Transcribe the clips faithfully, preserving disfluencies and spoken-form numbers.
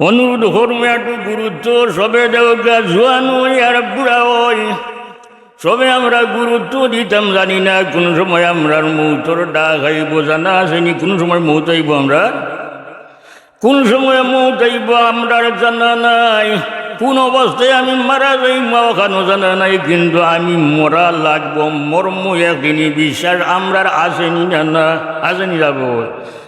অনুরোধ করমু একটু গুরুত্ব সবে দেউক্কা, জুয়ান অই আর বুড়া অই, সবে আমরা গুরুত্ব দিতাম। জানি না কুন সময় আমরার মউতর ডাক আইবো, জানা আছে নি কুন সময় মউত আইবো আমরার? কুন সময় মউত আইবো আমরার জানা নাই। কুন অবস্থায় আমি মারা যাইমু অখানও জানা নাই, কিন্তু আমি মরা লাগবো, মরমু একদিন, ই বিশ্বাস আমরার আছে নি না, না আছে নি যাবো।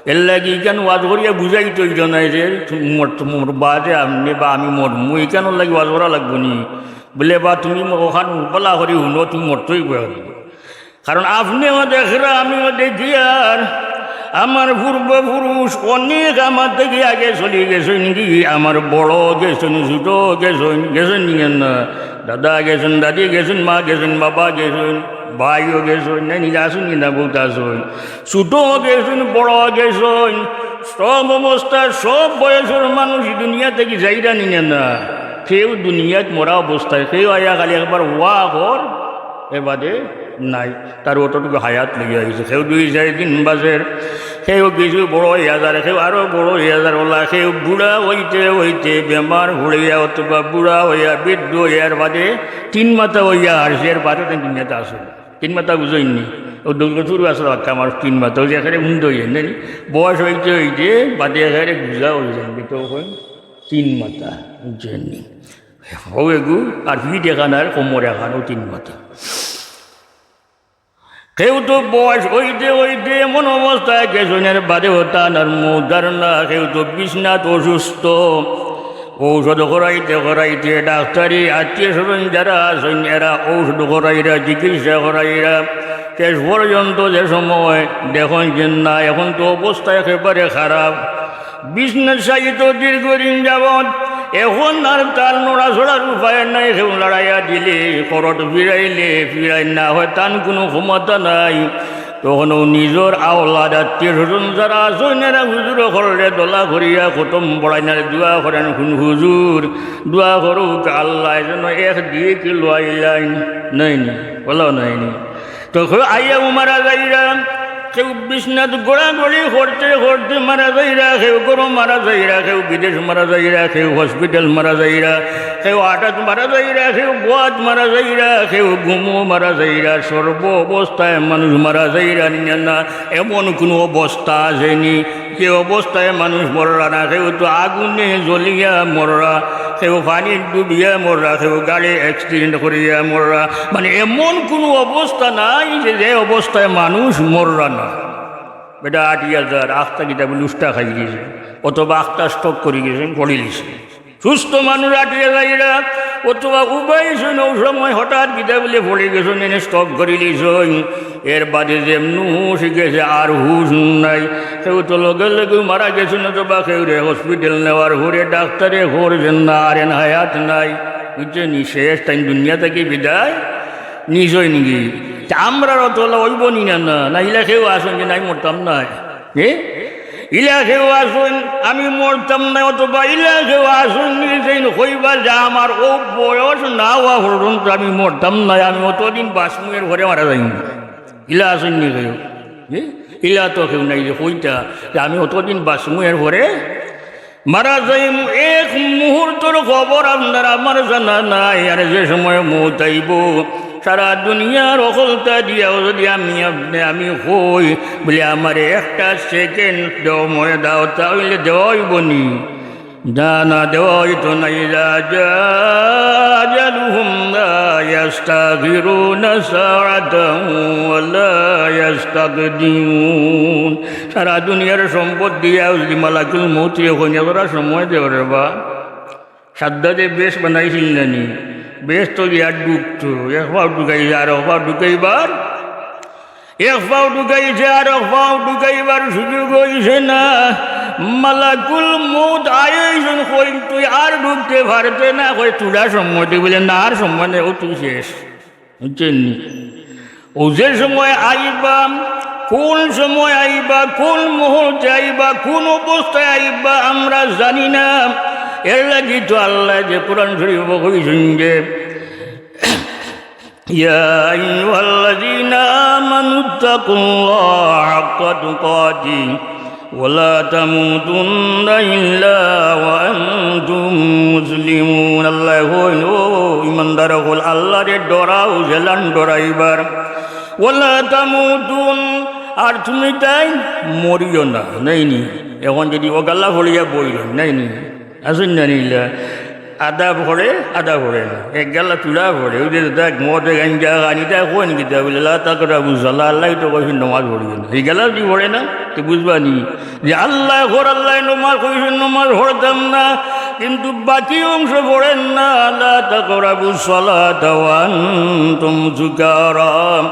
এরলাগি ইখান ওয়াজ করিয়া বুঝাইতে অইতো নায় যে মর-, মরবা যে আপনে বা আমি মরমু, ইখানর লাগি ওয়াজ করা লাগবো নি? বুলে, বা তুমি ম-, অখান ভালা করি হুনো, তুমি মরতে অইবো একদিন। কারণ আপনেও দেখরা, আমিও দেখিয়ার, আমার পূর্বপুরুষ অনেক আমার থাকি আগে চলি গেছইন গি, আমার বড় গেছইন, ছোট গেছইন, গেছইন নি না? দাদা গেছইন, দাদি গেছইন, মা গেছইন, বাবা গেছইন, ভাইও গেছইন, নানি আছইন নি না, বউত আছইন। ছোট গেছইন, বড় গেছইন, সব অবস্থা, সব বয়সর মানুষ ই দুনিয়া থাকি যাইরা নি না? কেউ দুনিয়াত মরা অবস্থায়, কেউ আইয়া খালি একবার ওয়া কর, এর বাদে নাই। তার অতটুকু হায়াত লাগিয়া গেছে। কেউ দুই চাইর দিন বাঁচের, কেউ কিছু বড় অইয়া যার, কেউ আরো বড় অইয়া যার, অলা কেউ বুড়া অইতে অইতে বেমার পড়িয়া অথবা বুড়া অইয়া বৃদ্ধ অইয়া এর বাদে তিন মাথা অইয়া হারছে, এর বাদে তাইন দুনিয়াত আছে। তিন মাথা বুঝইন নি? অউ দুর্গা চুরু আছে বাক্কা আমার তিন মাথা, অউ যে একেবারে উন্দ অইয়া, নানি? বয়স অইতে অইতে বাদে একেবারে গুজা অইয়া যাইন, তো অখন তিন মাথা, বুঝছইন নি? অউ এগু আর পিঠ এখান আর কোমর এখান, অউ তিন মাথা। কেউ তো বয়স অইতে অইতে এমন অবস্থায় গেছইন, এর বাদেও তান আর মউত আর না। কেউ তো বিছনাত অসুস্থ, ঔষধ করাইতে করাইতে ডাক্তারি আত্মীয় স্বজন যারা আছইন, এরা ঔষধ করাইরা, চিকিৎসা করাইরা, শেষ পর্যন্ত যে সময় দেখইন যে না, এখন তো অবস্থা একেবারে খারাপ, বিছনাত শায়িত দীর্ঘদিন যাবৎ, এখন আর তার নড়াচড়ার উপায় নাই। কেউ লাড়াইয়া দিলে, করট ফিরাইলে ফিরাইন না, অয় তান কুনু ক্ষমতা নাই। তখন অউ নিজর আওলাদ, আত্মীয় স্বজন যারা আছইন, এরা হুজুর অকলরে দলা করিয়া খতম পড়াইন আর দোয়া করেন, হুন হুজুর, দোয়া করউক আল্লায় যেন এক দিক লইলাইন। নায় নি? বলো নায় নি? তো কেউ আইয়াও মারা যাইরা, কেউ বিছনাত গড়াগড়ি করতে করতে মারা যাইরা, কেউ ঘরো মারা যাইরা, কেউ বিদেশ মারা যাইরা, কেউ হসপিটাল মারা যাইরা, কেউ আটাত মারা যাইরা, কেউ বওয়াত মারা যাইরা, কেউ ঘুমো মারা যাইরা। সর্ব অবস্থায় মানুষ মারা যাইরা নি না? এমন কুনু অবস্থা আছে নি যে অবস্থায় মানুষ মররা না? কেউ তো আগুনে জ্বলিয়া মররা, কেউ পানিত ডুবিয়া মররা, কেউ গাড়ি অ্যাক্সিডেন্ট করিয়া মররা। মানে, এমন কুনু অবস্থা নাই যে, যে অবস্থায় মানুষ মররা না। বেটা আটিয়া যার, আখতা কিতা বুলি উষ্টা খাই গেছে, অথবা আখতা স্ট্রোক করি গেছে, পড়ি গেছে। সুস্থ মানুষ আটিয়া যাইরা, অথবা উবাইছইন, অউ সময় হঠাৎ কিতা বুলি পড়ি গেছইন, এনে স্ট্রোক করিলিছইন। এর বাদে যেমনে হুশ গেছে, আর হুশ নাই। কেউ তো লগে লগে মারা গেছইন, অথবা কেউরে হসপিটাল নেওয়ার পরে ডাক্তারে কইরা যে না, আর এন হায়াত নাই, বুঝছইন নি? শেষ, তাইন দুনিয়া থাকি বিদায় নিছইন গি। তে আমরারও তো অলা অইবো নি না, না? না, ইলা কেউ আছইন যে নাই, মরতাম নায়। এ? ইলা কেউ আছইন, আমি মরতাম নায়, অথবা ইলা কেউ আছইন নি যেইন কইবা যে আমার অউ বয়স না অওয়া পর্যন্ত আমি মরতাম নায়, আমি অতদিন বাঁচমু, এর পরে মারা যাইমু। ইলা আছইন নি কেউ? এ? ইলা তো কেউ নাই যে কইতা যে আমি অতদিন বাঁচমু, এর পরে মারা যাইমু। এক মুহূর্তর খবর আপনার আমার জানা নাই। আর যে সময় মউত আইবো, সারা দুনিয়ার অকলতা দিয়াও যদি আমি আপনে আমি কই, বুলে, আমারে একটা সেকেন্ড সময় দেও, তা অইলে দেওয়া অইবো নি? না, না, দেওয়া অইতো না। ইযা জা আজালুহুম লা ইয়াস্তাখিরুনা সাআতান ওয়া লা ইয়াস্তাকদিমুন। সারা দুনিয়ার সম্পদ দিয়াও যদি মালাকুল মউতরে কইন, "এতটা সময় দেও রে বা।" সাদ্দাদে বেহেস্ত বানাইছিল না নি? বেহেস্তো গিয়া ঢুকতো, এক পাও ঢুকাইছে, আরক পাও ঢুকাইবার, এক পাও ঢুকাইছে, আরক পাও ঢুকাইবার সুযোগ অইছে না। মালাকুল মউত আইছইন, কইন, "তুই আর ঢুকতে পারতে না।" কয়, "থুড়া সময় দে।" বুলে, "না, আর সময় নাই, অউ তুই শেষ।" বুঝছইন নি? অউ যে সময় আইবা, কুন সময় আইবা, কুন মুহূর্তে আইবা, কুন অবস্থায় আইবা, আমরা জানি না। এর লাগি তো আল্লায় যে কোরআন শরীফো কইছইন যে, يا أيها الذين آمنوا اتقوا الله حق تقاته ولا تموتن إلا وأنتم আল্লাহরে ডরাও, যেলান ডরাইবার। ওয়ালা তামুতুন, আর তুমি তাই মরিও না, নাইনি? এখন যদি অগালা পড়িয়া বই রইন, নাইনি? আছইন না নি ইলা? আধা পড়ে, আধা পড়ে না, এক গালা চুড়া পড়ে। ওই যে দেখ, মদে গাঞ্জা খানি, তাই কইন কিতা বলে, "লা তাকরাবু সালাহ", আল্লাহ তো কইছেন নমাজ পড়িও না। এই গালা যদি পড়ে না, তো বুঝবা নি যে আল্লাহ ঘর, আল্লাহ নমাজ কইছেন, নমাজ পড়তাম না, কিন্তু বাকি অংশ পড়েন না। "লা তাকরাবু সালাতা ওয়া আনতুম সুকারা",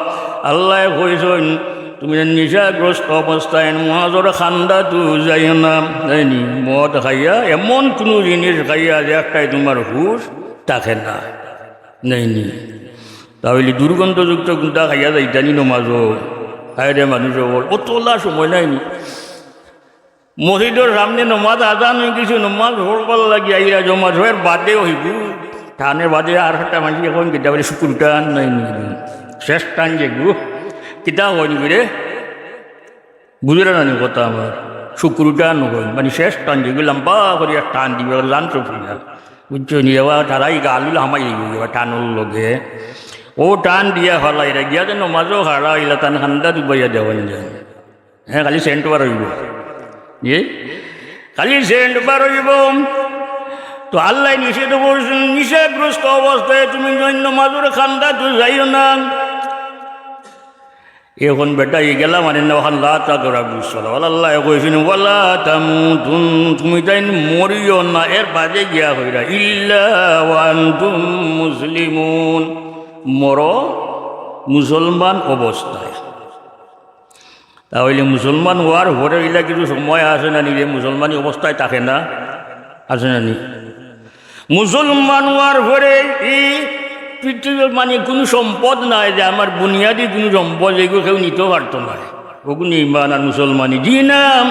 আল্লাহ কইছেন, তুমি নিশাগ্রস্ত অবস্থায় নমাজর কান্দাত যাইও না, নাইনি? মদ খাইয়া, এমন কুনু জিনিস খাইয়া যে একটায় তুমার হুশ থাকে না, নাইনি? তাইলে দুর্গন্ধযুক্ত কুনটা খাইয়া যাইতানি নমাজো? হায়রে মানুষ অকল, অতলা সময় নাইনি? মসজিদর সামনে নমাজ আজান অই গেছে, নমাজ পড়বার লাগি আইরা জমাত অওয়ার বাদে অইবো। টানের বাদে আর একটা মানুষ এখন কিতা বলে, শুকুর টান নাইনি? শেষ টান যেগু, কিতা কইন করে? বুঝরা না নি কথা আমার? শুকুর টান কইন, মানে শেষ টান যেগু লম্বা করিয়া টান দিবা, জান চুপিয়া। বুঝছো নি? এবার তারাই গালুল হামাই দিবা টানর লগে। ও টান দিয়া ফালাইরা গিয়া যে নমাজও খাড়া অইলা, তান কান্দাত উবাইয়া দেওয়া যায়। হ্যাঁ, খালি সেন্ট বার অইবো। জি? খালি সেন্ট বার অইবো। তো আল্লাহ নিষেধ করছেন, নিশাগ্রস্ত অবস্থায় তুমি জন্য নমাজর কান্দাত যাইও না। এখন বেটা, এই গেলা মানে না, ওখান লা তাকরাবু সালাহ। আল্লাহ কইছেন, "ওয়ালা তামুতুন", তুমি তাই মরিও না, এর বাদে গিয়া কইরা, "ইল্লা ওয়া আনতুম মুসলিমুন", মরো মুসলমান অবস্থায়। তাইলে মুসলমান অওয়ার পরে ইলা কিছু সময় আছে না নি, যে মুসলমানি অবস্থায় থাকে না, আছে না নি? মুসলমান অওয়ার পরে এই পৃথিবীর মানে কুনু সম্পদ নাই যে আমার বুনিয়াদি কুনু সম্পদ, এগু কেউ নিতে পারতো না। ওগুনি ইমান আর মুসলমানি। জি না,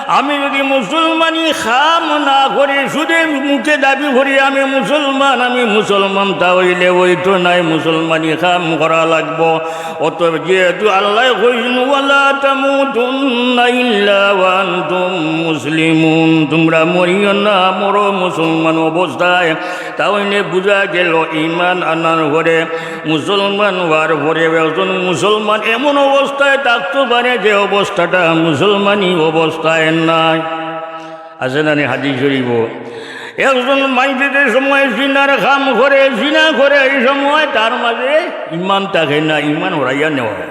আমি যদি মুসলমানি কাম না করি, শুধু মুখে দাবি করি আমি মুসলমান, আমি মুসলমান, তা অইলে অইতো নায়, মুসলমানি কাম করা লাগবো। অতএব যেহেতু আল্লাহ কইছেন, "ওয়ালা তামুতুন্না ইল্লা ওয়া আনতুম মুসলিমুন", তোমরা মরিও না, মরো মুসলমান অবস্থায়। তা অইলে বুঝা গেল, ইমান আনার পরে, মুসলমান অওয়ার পরে একজন মুসলমান এমন অবস্থায় থাকতে পারে যে অবস্থাটা মুসলমানি অবস্থায় নাই। আছে না নি হাদিস শরীফো? একজন মানষে যে সময় জিনার কাম করে, জিনা করে, এই সময় তার মাঝে ইমান থাকে না, ইমান হরাইয়া নেওয়া হয়।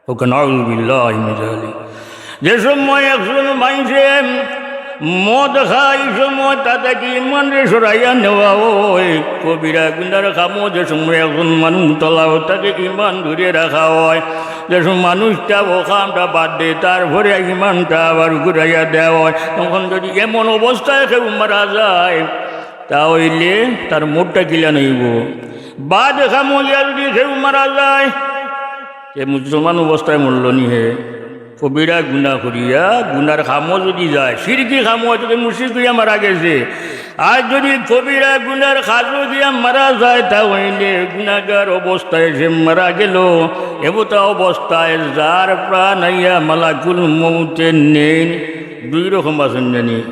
ওকে নাউজুবিল্লাহি মিন জালিক। যে সময় একজন মানষে মদ খায়, এই সময় তা থাকি ইমানরে সরাইয়া নেওয়া হয়। কবিরা গুনার কামো যে সময় একজন মানুষ মুতলা অয়, তাকে ইমান ধরে রাখা হয়। যে সময় মানুষটা ও কামটা বাদ দেয়, তারপরে ইমানটা আবার ঘুরাইয়া দেওয়া হয়। তখন যদি এমন অবস্থায় কেউ মারা যায়, তা অইলে তার মরটা কিলান অইবো? বাদ কামো ইয়া যদি কেউ মারা যায়, তে মুসলমান অবস্থায় মরলো নি হে? কবিরা গুনা করিয়া, গুনার কামো যদি যায়, শিরকি কামো অয়, তে মুশরিক অইয়া মারা গেছে। আর যদি কবিরা গুনার কাজো গিয়া মারা যায়, তা অইলে গুনাগার অবস্থায় যে মারা গেল, এবতা অবস্থায় যার প্রাণ আইয়া মালাকুল মউতে নেইন, দুই রকম আছইন জানি।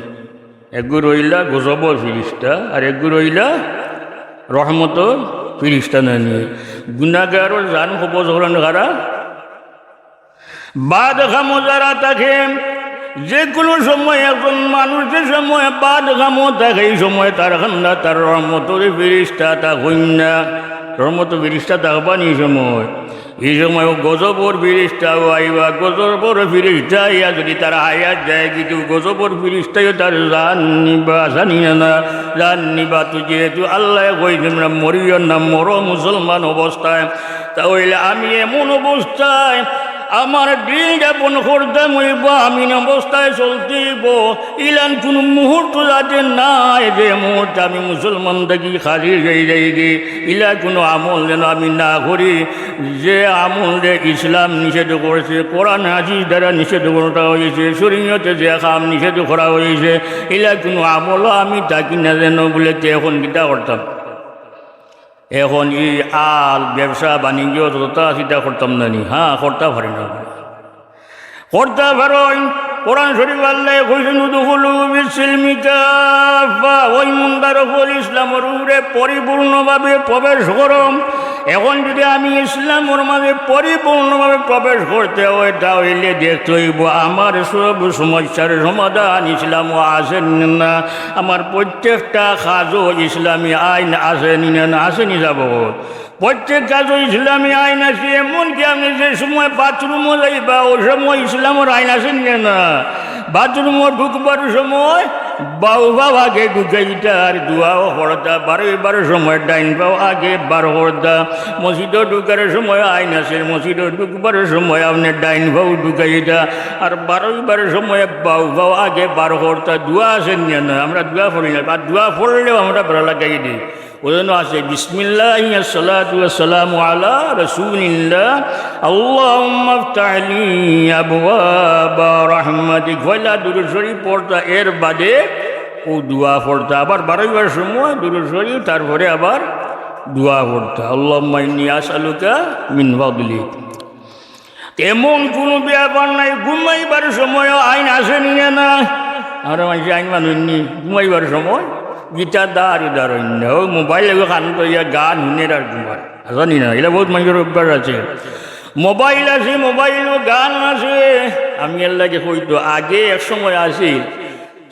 এগু রইলা গজবর ফিরিস্তা, আর এগু রইলা রহমতর ফিরিস্তা। নানি গুনাগারর জান কবজ করইন কারা? বাদ কামো যারা থাকে, যে কুনু সময় একজন মানুষ যে সময় বাদ কামো থাকে, এই সময় তার কান্দাত তার রহমতর ফিরিস্তা থাকইন না। রহমতর ফিরিস্তা থাকবা নি এই সময়? এই সময় গজবর ফিরিস্তাও আইবা, গজবর ফিরিস্তা আইয়া যদি তার হায়াত যায়, কিন্তু গজবর ফিরিস্তায়ও তার জান নিবা, জানি না, না, জান নিবা। তো যেহেতু আল্লায় কইছইন, "তোমরা মরিও না, মরো মুসলমান অবস্থায়", তা অইলে আমি এমন অবস্থায় আমার দিন যাপন করতাম অইবো, আমি অবস্থায় চলতে অইবো, ইলান কুনু মুহূর্ত যাতে নাই যে মুহূর্তে আমি মুসলমান থাকি খারিজ অই যাইগি, ইলা কুনু আমল যেন আমি না করি, যে আমলরে ইসলাম নিষেধ করছে, কোরআন হাদিস দ্বারা নিষেধ করা হইছে, শরীয়তে যে কাম নিষেধ করা হইছে, ইলা কুনু আমলও আমি থাকি না যেন বলে, তে এখন কিতা করতাম? এখন এই আল, ব্যবসা, বাণিজ্য যতটা আছে, ইটা করতাম না নি? হ্যাঁ, করতা পারি না। করতা পারইন। কোরআন শরীফো আল্লায় কইছইন, "উদখুলু ফিস সিলমি কাফফা।" ওই মুন্ডা রফুল ইসলামর উপরে পরিপূর্ণভাবে প্রবেশ করো। এখন যদি আমি ইসলামর মাঝে পরিপূর্ণভাবে প্রবেশ করতে হয়, তাহলে দেখতে হইব আমার সব সমস্যার সমাধান ইসলামও আছে নি না, আমার প্রত্যেকটা কাজও ইসলামী আইন আছে নি না, আছে নি যাব। প্রত্যেক কাজও ইসলামী আইন আছে, এমনকি আপনি যে সময় বাথরুমও যাইবা, ওই সময় ইসলামর আইন আছে নি না? বাথরুমও ঢুকবার সময় বাউ পাও আগে ঢুকাইতা, আর দোয়াও করতা, বারইবার সময় ডাইন পাও আগে বার করতা। মসজিদও ঢুকার সময় আইন আছে, মসজিদও ঢুকবার সময় আপনি ডাইন পাও ঢুকাইতা, আর বারইবার সময় বাউ পাও আগে বার করতা। দোয়া আছে নি না? আমরা দোয়া পড়ি না, আর দোয়া পড়লেও আমরা বেড়া লাগাই দিই। ওই জন্য আছে, বিসমিল্লাহি আসসালাতু ওয়াসসালামু আলা রাসূলিল্লাহ, আল্লাহুম্মা ইফতাহ লি আবওয়াবা রাহমাতিক। পয়লা দুরূদ শরীফ পড়তা, এর বাদে ও দোয়া পড়তা। আবার বারইবার সময় দুরূদ শরীফ, তারপরে আবার দোয়া পড়তা, আল্লাহুম্মা ইন্নী আসআলুকা মিন ফাদলিক। এমন কোনো ব্যাপার নাই, ঘুমাইবার সময়ও আইন আছে নি না? আমরা মানুষ আইন মানুষ নি, ঘুমাইবার সময় গীতা দার উদার অন্য, ওই মোবাইল এগো কান তো ইয়া গান হুনের আর ঘুমার, আছে নি না? এটা বহুত মানুষের অভ্যাস আছে, মোবাইল আছে, মোবাইলও গান আছে। আমি এর লাগে কইতো, আগে এক সময় আছিল,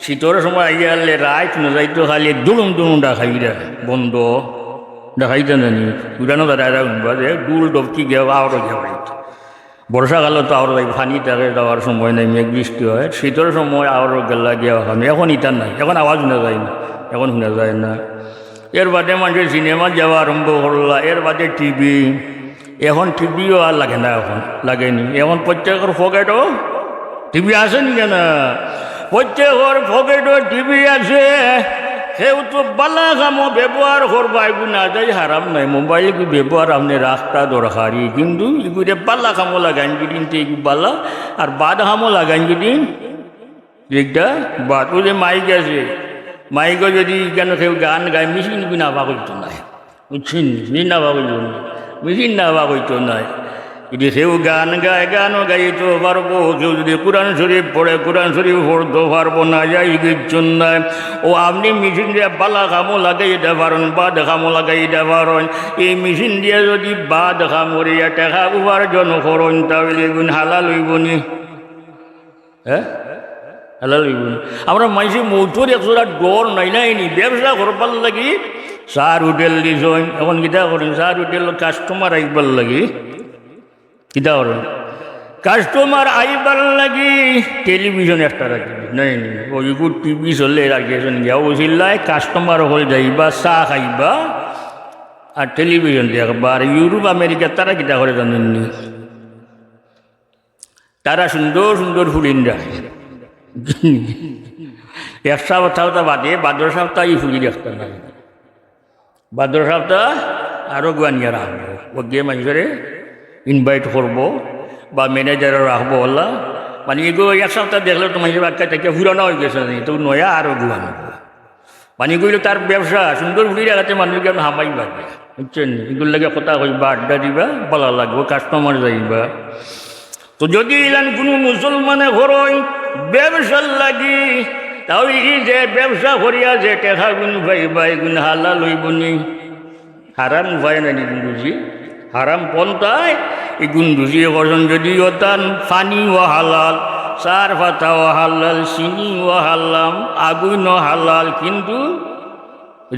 শীতর সময় আইয়া আনলে রাইত না যাইতো, খালি দুলুম দুলুম ডাকাইরা, বন্ধ ডাকাইতে জানি, উড়ানো দাঁড়ায় উঠবা যে ডুল ডবকি গেও আওয়ারও গেও বাড়িতে। বর্ষাকালে তো আওয়ারও যাই, পানি থাকে, যাওয়ার সময় নাই, মেঘ বৃষ্টি হয়। শীতর সময় আওয়ারও গেলা গিয়া ওখানে, এখন ইটা নাই, এখন আওয়াজ শোনা যায় না, এখন শোনা যায় না। এর বাদে মানুষের সিনেমা যাওয়া আরম্ভ করলা, এর বাদে টিভি। এখন টিভিও আর লাগে না, এখন লাগে নি। এখন প্রত্যেকের পকেটও টিভি আছে নি না? প্রত্যেকের পকেটও টিভি আছে। কেউ তো বালা কামো ব্যবহার করবা, এগু না যাই হারাম নাই। মোবাইল এগু ব্যবহার আপনি রাখতা দরকারি, কিন্তু এগুরে বালা কামো লাগাইন যদি তে এগু বালা, আর বাদ কামো লাগাইন যদি একটা বাদ। ওই যে মাইক আছে, মাইকও যদি কেন কেউ গান গায়, মেশিন এগু না পাক অইতো নায়, বুঝছেন? মেশিন না পাক অইতো নায়, মেশিন না পাক অইতো নায়। যদি কেউ গান গায়, গানও গাইতো পারবো, কেউ যদি কোরআন শরীফ পড়ে, কোরআন শরীফ পড়তো পারবো না, যাই কিচ্ছু নাই। ও আপনি মেশিন দিয়া বালা কামো লাগাইতা পারইন, বাদ কামো লাগাইতা পারইন। এই মেশিন দিয়া যদি বাদ কাম করিয়া টেকা উপার্জন করইন, তাহলে এগুন হালাল অইবো নি? হ্যাঁ, হালাল অইবো নি? আমরা মানষে মৌতর এক জোড়া ডর নাই, নাই নি? ব্যবসা করবার লাগি চার হোটেল দিছইন, এখন কিতা করইন? চার হোটেল কাস্টমার আইবার লাগি কিতা করইন? কাস্টমার আইবার লাগি টেলিভিশন একটা রাখি নাই নি? ওই গুড টিভি চলে রাখি গেছেন গিয়া, ওসিল্লায় কাস্টমার হল যাইবা, চা খাইবা, আর টেলিভিশন দেখবা। আর ইউরোপ আমেরিকা তারা কিতা করে জানেন নি? তারা সুন্দর সুন্দর ফুড়িনরা। এক সপ্তাহ তা বাদে, বাদর সপ্তাহ ই ফুড়ি দেখতা না। বাদর সপ্তাহ আরো গুয়ানিয়া রাখবো। ও গিয়ে মানুষরে ইনভাইট করবো বা ম্যানেজারও রাখবো, আল্লাহ। মানে, এগু এক সপ্তাহ দেখলে তো মানুষের বাক্কা থেকে পুরানা হয়ে গেছে, তো নয়া আরো গুয়ান। মানে, এগুলো তার ব্যবসা, সুন্দর ফুড়ি রাখাতে মানুষ কেন হামাই বাগে, বুঝছেন? এগুলোর লাগে কথা কইবা, আড্ডা দিবা, ভালা লাগবো, কাস্টমার যাইবা। তো যদি ইলান কোনো মুসলমানে করইন ব্যবসার লাগি, তাহলে এই যে ব্যবসা করিয়া যে টেকাগুন পাইবা, এগুন হালাল অইবো নি? হারাম উপায় নাই, এগুন রুজি, হারাম পন্থায় এগুন রুজি করছইন। যদিও তান পানিও হালাল, চার পাতাও হালাল, চিনিও হালাল, আগুনও হালাল, কিন্তু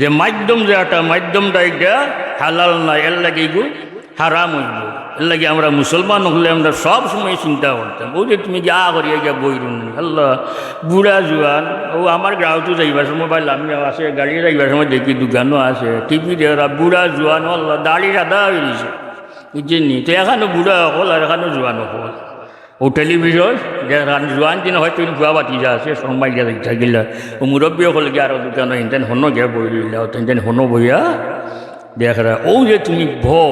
যে মাধ্যম, যে একটা মাধ্যমটা, এটা হালাল না, এর লাগি এগু হারাম অইবো। এর লাগি আমরা মুসলমান হলে আমরা সব সময় চিন্তা করতাম, ও যে তুমি গিয়া করিয়া গিয়া বই রুন, আল্লাহ, বুড়া জুয়ান, ও আমার গ্রাহকও যাইবার সময় বা লামিয়া আছে, গাড়ি যাইবার সময় দেখি দোকানও আছে, টিভি দেখরা বুড়া জুয়ান, আল্লাহ, দাড়ি সাদা হয়ে গেছে, বুঝছেন নি? তো এখানো বুড়া হকল আর এখানো জুয়ান হকল। ও টেলিভিশন, যে রান-, জোয়ান দিন হয়তো ইন বুয়া বাতি যা আছে, সময় গিয়া দেখতে গেলে, ও মুরব্বী হকল গিয়া আরো দোকানো ইনতেন হনো গিয়া বই রইলা, ইনতেন হনো বইয়া দেখরা। ও যে তুমি ভো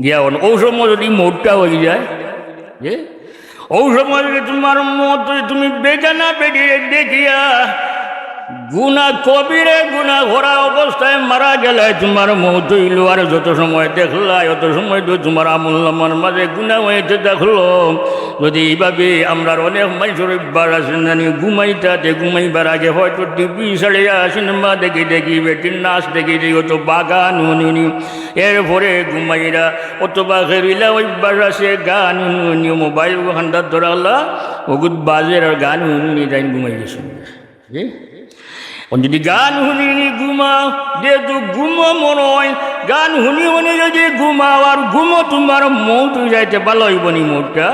গিয়া হন, ও সময় যদি মোটটা হয়ে যায়, যে ও সময় যদি তোমার মত, যদি তুমি বেগানা বেটিরে দেখিয়া গুনা কবিরে গুনা করা অবস্থায় মারা গেলে তুমার মউত অইলো, আর যত সময় দেখলায় অত সময় তো তুমার আমলনামার মাঝে গুনা অইতে থাকলো। যদি ইভাবে আমরার অনেক মানষর অভ্যাস আছে নানি, ঘুমাইতা তে ঘুমাইবার আগে হয়তো টিভি ছাড়িয়া সিনেমা দেখি দেখি, বেটির নাচ দেখি দেখি, অথবা গান হুনি হুনি, এরপরে ঘুমাইরা, অথবা খেরিলা অভ্যাস আছে গান হুনি হুনি, মোবাইল কান্দাত ধরালা, অগুত বাজের আর গান হুনি হুনি তাইন ঘুমাই গেছইন। জি? অখন যদি গান হুনি হুনি ঘুমাও, যেহেতু ঘুমো মরণ, গান হুনি হুনি যদি ঘুমাও আর ঘুমো তুমার মউত অই যায় তে ভালা অইবো নি মউতটা?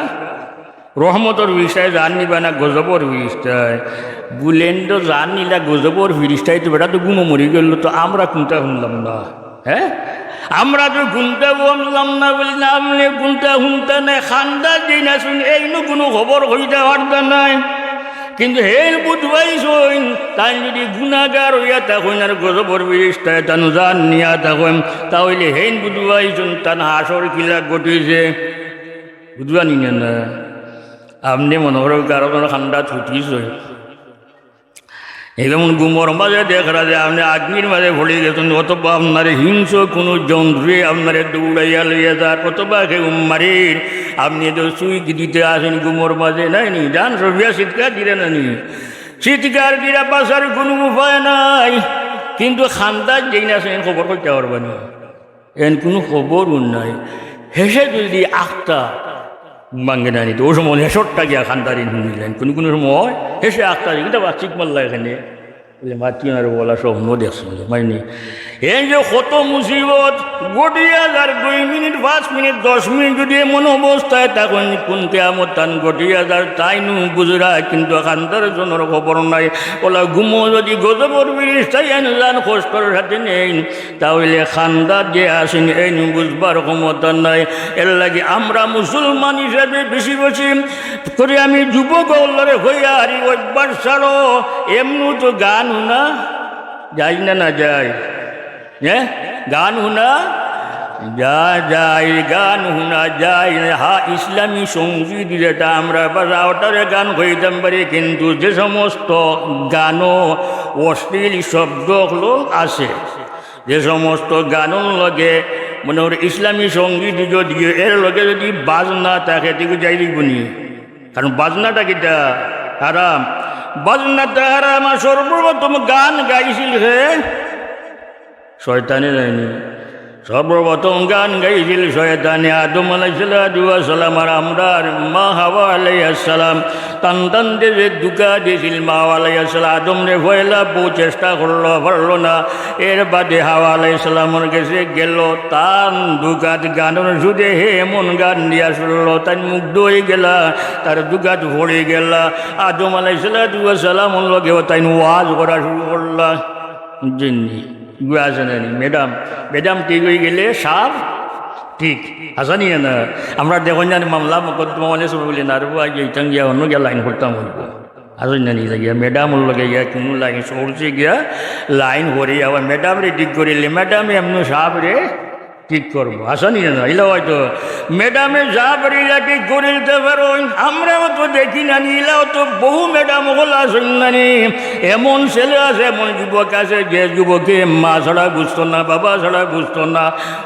রহমতর ফিরিস্তায় জান নিবা না গজবর ফিরিস্তায়? বুলেন তো জান নিলা গজবর ফিরিস্তায়, তো বেটা তো ঘুমো মরি গেলো, তো আমরা কুনটা হুনলাম না? হ্যাঁ, আমরা তো কুনটা হুনলাম না বলি না, আপনে কুনটা হুনতা নায়, কান্দাত যেইন আছইন, এইনও কুনু খবর কইতা পারতা নায়। কিন্তু হেইন বুঝবাইছইন, তাইন যদি গুনাগার অইয়া থাকইন আর গজবর ফিরিস্তায় তান জান নিয়া থাকইন, তা অইলে হেইন বুঝবাইছইন তান হাশর কিলা ঘটিছে। বুঝবা নি না? আপনে মনো করো কারো কুনু কান্দাত হুতিছইন, এরকম ঘুমর মাঝে দেখরা যে আপনে আগ্নির মাঝে পড়ি গেছইন, অথবা আপনারে হিংস্র কুনু জন্তুয়ে আপনারে দৌড়াইয়া লইয়া যার, অথবা কেউ মারির, আপনে তো চুইক দিতে আছইন ঘুমর মাঝে, নায় নি? জান ছুটিয়া চিৎকার দিরা না নি? চিৎকার দিরা বাঁচার কুনু উপায় নাই, কিন্তু কান্দাত যেইন আছইন খবর কইতা পারবা নি? এন কুনু খবরও নাই। হেষে যদি আখতা ভাঙ্গে না নিত, অউ সময় হেষরটা গিয়া কান্দাত হুনিলাইন। কুনু কুনু সময় হেষে আখতা, ইটা বাচিক মারলা এখানে। বলে, মাতিও না রে, অলা স্বপ্ন দেখছি, মানে, এই যে কত মুসিবত ঘটিয়া যার, দুই মিনিট, পাঁচ মিনিট, দশ মিনিট যদি এমন অবস্থায় থাকইন, কুন কিয়ামত তান ঘটিয়া যার, তাইনও বুঝরা, কিন্তু কান্দার জনর খবর নাই। অলা ঘুমো যদি গজবর ফিরিস্তায় এন জান কষ্টর সাথে নেইন, তা অইলে কান্দাত যে আছইন, এইন বুঝবার ক্ষমতা নাই। এরলাগি আমরা মুসলমান হিসাবে বেশি বেশি করি আমি যুবক অকলরে কইয়ার, অভ্যাস ছাড়ো। এমনেও তো গান হুনা যায় না, না যায়? হ্যাঁ, গান হুনা যায়, যায়, গান হুনা যায়। হ্যাঁ, ইসলামী সঙ্গীত যেটা আমরা বাজা, ওটারে গান কইতাম পারি, কিন্তু যে সমস্ত গানো অশ্লীল শব্দ অকল আছে, যে সমস্ত গানর লগে, মনে করি, ইসলামী সঙ্গীত যদিও, এর লগে যদি বাজনা থাকে, তে যায় নি? কারণ বাজনাটা কিতা? হারাম। বাজনাটা হারাম। আর সর্বপ্রথম গান গাইছিল কে? শয়তানে, নায় নি? সর্বপ্রথম গান গাইছিল শয়তানে। আদম আলাইহিস সালাতু ওয়াস সালাম আর আমরার মা হাওয়া আলাইহিস সালাম, তান তানরে যে ধুকা দিছিল, মা হাওয়া আলাইহিস সালাম আদমরে পয়লা বউ চেষ্টা করলো, পারলো না। এর বাদে হাওয়া আলাইহিস সালামর গেছে গেল, তান ধুকাত গানর সুরে হে এমন গান দিয়া শুনলো, তাইন মুগ্ধ অইগেলা, তার ধুকাত পড়িগেলা। আদম আলাইহিস সালাতু ওয়াস সালামর লগেও তাইন ওয়াজ করা শুরু করলা। বুঝছইন নি? ইগু আছে না নি? ম্যাডাম, ম্যাডাম ঠিক অইগেলে সব ঠিক। আছে নি না? আমরা দেখইন না, মামলা মকদ্দমা অনেক সময় বলি, না রে বা, আইজ ইটান গিয়া অন্য গিয়া লাইন করতাম অইবো। আছে না নি? গিয়া ম্যাডামর লগে গিয়া কুনু লাইন সরছে গিয়া লাইন করি, আবার ম্যাডামরে ঠিক করিলে ম্যাডামে এমনে সাবরে ঠিক করবো। আছে নি না? ইলা অয়তো ম্যাডামে সাবরে ইলা ঠিক করিলতে পারইন। আমরাও তো দেখি না নি, ইলাও তো বহু ম্যাডাম অকল আছইন না নি। এমন ছেলে আছে, এমন যুবক আছে, যে যুবকে মা ছাড়া বুঝতো না, বাবা ছাড়া বুঝতো না।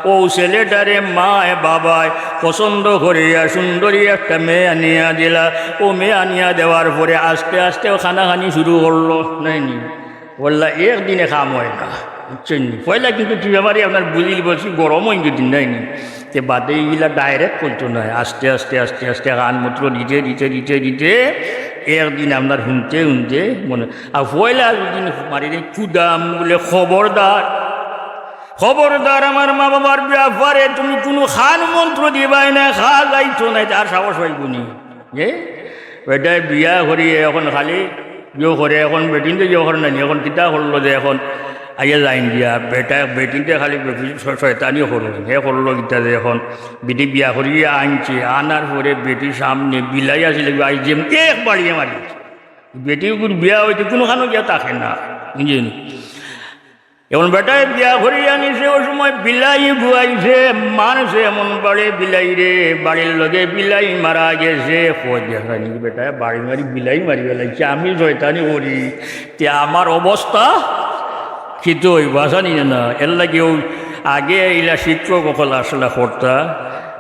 অউ ছেলেটারে মায় বাবায় পছন্দ করিয়া সুন্দরী একটা মেয়ে আনিয়া দিলা। অউ মেয়ে আনিয়া দেওয়ার পরে আস্তে আস্তে অউ কানাকানি শুরু করলো, নায় নি? অউলা একদিনে কাম অয় না, বুঝছইন নি? পয়লা কিন্তু টিপা মারি আপনার বুঝিল বলছি গরম অইন যদি, নায় নি? তে বাদে ইলা direct করতো নায়, আস্তে আস্তে, আস্তে আস্তে কান মন্ত্র দিতে, দিতে, দিতে, দিতে, একদিন আপনার হুনতে, হুনতে মনে, আর পয়লা যদি মারি দেয় কুদাম বলে, "খবরদার, খবরদার, আমার মা বাবার ব্যাপারে তুমি কুনু কান মন্ত্র দিবায় না, কাজ আইতো নায়, তার সাহস অইবো নি।" এ? বেটায় বিয়া করিয়া অখন খালি ইয়ো করে, অখন বেটিন্তে ইয়ো করে না নি, অখন কিতা করলো যে অখন আইয়া যাইন দিয়া, বেটায় বেটিন্তে খালি বেটি শ-, শয়তানি করইন, হে করলো কিতা যে অখন বেটি বিয়া করিয়া আনছে, আনার পরে বেটির সামনে বিলাই আছিল, আইজ যে এক বাড়িয়ে মারি। বেটি অগুর বিয়া অইতে কুনুখানো গিয়া থাকে না, বুঝছইন নি? এখন বেটায় বিয়া করি আনিছে, ওই সময় বিলাই গুয়াইছে, মারছে এমন বাড়ে বিলাইরে, বাড়ির লগে বিলাই মারা গেছে। কয়, "দেখরায়নি বেটায় বাড়ি মারি বিলাই মারি ফেলাইছে, আমি শয়তানি করি, তে আমার অবস্থা কিতা অইবো?" আছানি না? এরলাগি অউ আগে ইলা শিক্ষক অকল আছলা করতা,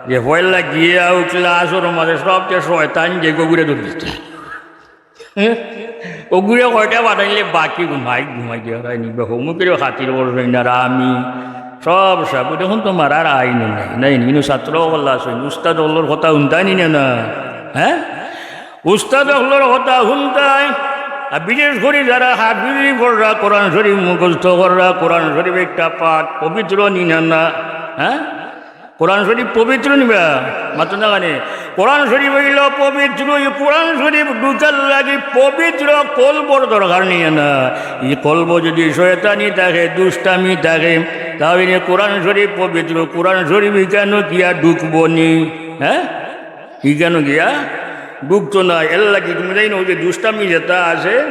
যে পয়লা গিয়া অউ ক্লাসর মাঝে সবচে শয়তান যে অগুরে ধরি দিতা। হ্যাঁ? অগুরে কয়টা পাঠাইলে বাকি ঘুমাই, ঘুমাই দিয়া রায় নিবা। হমুকেরও খাতির করছইন না, আর আমি সব সাবুত। এখন তো মারার আইন নাই, নাই নি? কিন্তু ছাত্র অকল আছইন, উস্তাদ অকলর কথা হুনতায়নি না, না? হ্যাঁ? উস্তাদ অকলর কথা হুনতায়। আর বিশেষ করি যারা হাফিজি পড়রা, কোরআন শরীফ মুখস্থ কররা, কোরআন শরীফ একটা পাঠ, পবিত্র নি না, না? হ্যাঁ? কোরআন শরীফ পবিত্র নি বা? মাতো না কেনে? কোরআন শরীফ অইলো পবিত্র, ই কোরআন শরীফ ঢুকার লাগি পবিত্র কলবর দরকার নি না। ই কলব যদি শয়তানি থাকে, দুষ্টামি থাকে, তাহলে কোরআন শরীফ পবিত্র, কোরআন শরীফ ইখানো গিয়া ঢুকবো নি? হ্যাঁ? ইখানো গিয়া ঢুকতো না। এরলাগি তুমি জানো অউ যে দুষ্টামি যেটা আছে,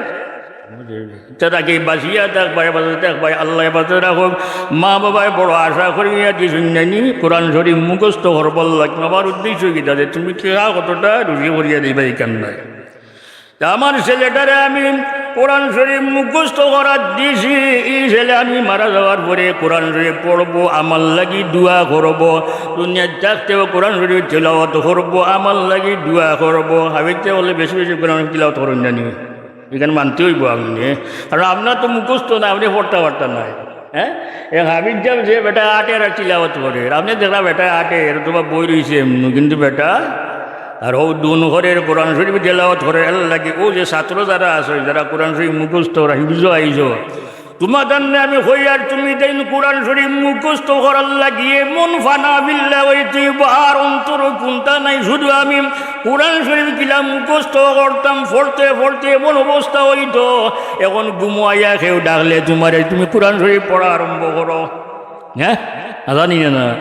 ইটা থাকি বাঁচিয়া থাকবায়, হেফাজতে থাকবায়, আল্লায় হেফাজতে রাখউক। মা বাবায় বড় আশা করিয়া দিছইন নানি, কোরআন শরীফ মুখস্থ করবার লাগি। আমার উদ্দেশ্য কিতা যে তুমি কিতা কতটা রুজি করিয়া দিবায় ইখান নায়। তে আমার ছেলেটারে আমি কোরআন শরীফ মুখস্থ করাত দিছি, ই ছেলে আমি মারা যাওয়ার পরে কোরআন শরীফ পড়বো, আমার লাগি দোয়া করবো, দুনিয়াত থাকতেও কোরআন শরীফ তিলাওয়াত করবো, আমার লাগি দোয়া করবো। হাফিজ অকলে বেশি বেশি কোরআন শরীফ তিলাওয়াত করইন নানি। ইখান মানতে অইবো আপনে, কারণ আপনার তো মুখস্থ না, আপনে পড়তা পারতা নায়। হ্যাঁ, এক হাফিজ সাব যে বেটায় আটের আর তিলাওয়াত করের, আপনে দেখরা বেটায় আটের, অথবা বই রইছে এমনে, কিন্তু বেটায় আর অউ দুন করের, কোরআন শরীফ তিলাওয়াত করের। এরলাগি অউ যে ছাত্র যারা আছো, যারা কোরআন শরীফ মুখস্থ কররা, হিফজো আইছো, তুমার জন্য আমি কই, আর তুমি তাইন কোরআন শরীফ মুখস্থ করার লাগি এমন ফানা বিল্লা অইতে অইবো, আর অন্তরো কুন্তা নাই। শুধু আমি কোরআন শরীফ কিলা মুখস্থ করতাম, পড়তে পড়তে এমন অবস্থা অইতো, এখন ঘুমো আইয়া কেউ ডাকলে তুমারে, তুমি কোরআন শরীফ পড়া আরম্ভ করো। হ্যাঁ, আছানি না?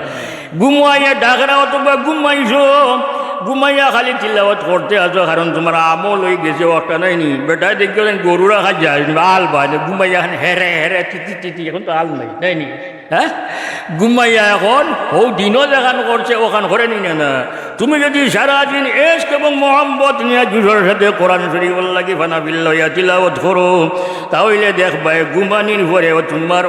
ঘুমো আইয়া ডাকরা অথবা ঘুমাইছো, ঘুমাইয়া খালি তিলাওয়াত করতে আছো, কারণ তুমার আমল অইগেছে, অটা নায় নি? বেটায় দেখিও যেন গরু রাখা যায়, আল বায়, ঘুমাইয়া খান হেরে হেরে তিতি তিতি, এখন তো আল নাই, নায় নি? হ্যাঁ, ঘুমাইয়া এখন অউ দিনো যেখান করছে, অখান করে নি না, না? তুমি যদি সারাদিন ইশক এবং মহব্বত নিয়া জোশর সাথে কোরআন শরীফর লাগি ফানা বিল্লা অইয়া তিলাওয়াত করো, তাইলে দেখবায় ঘুমানির পরেও তুমার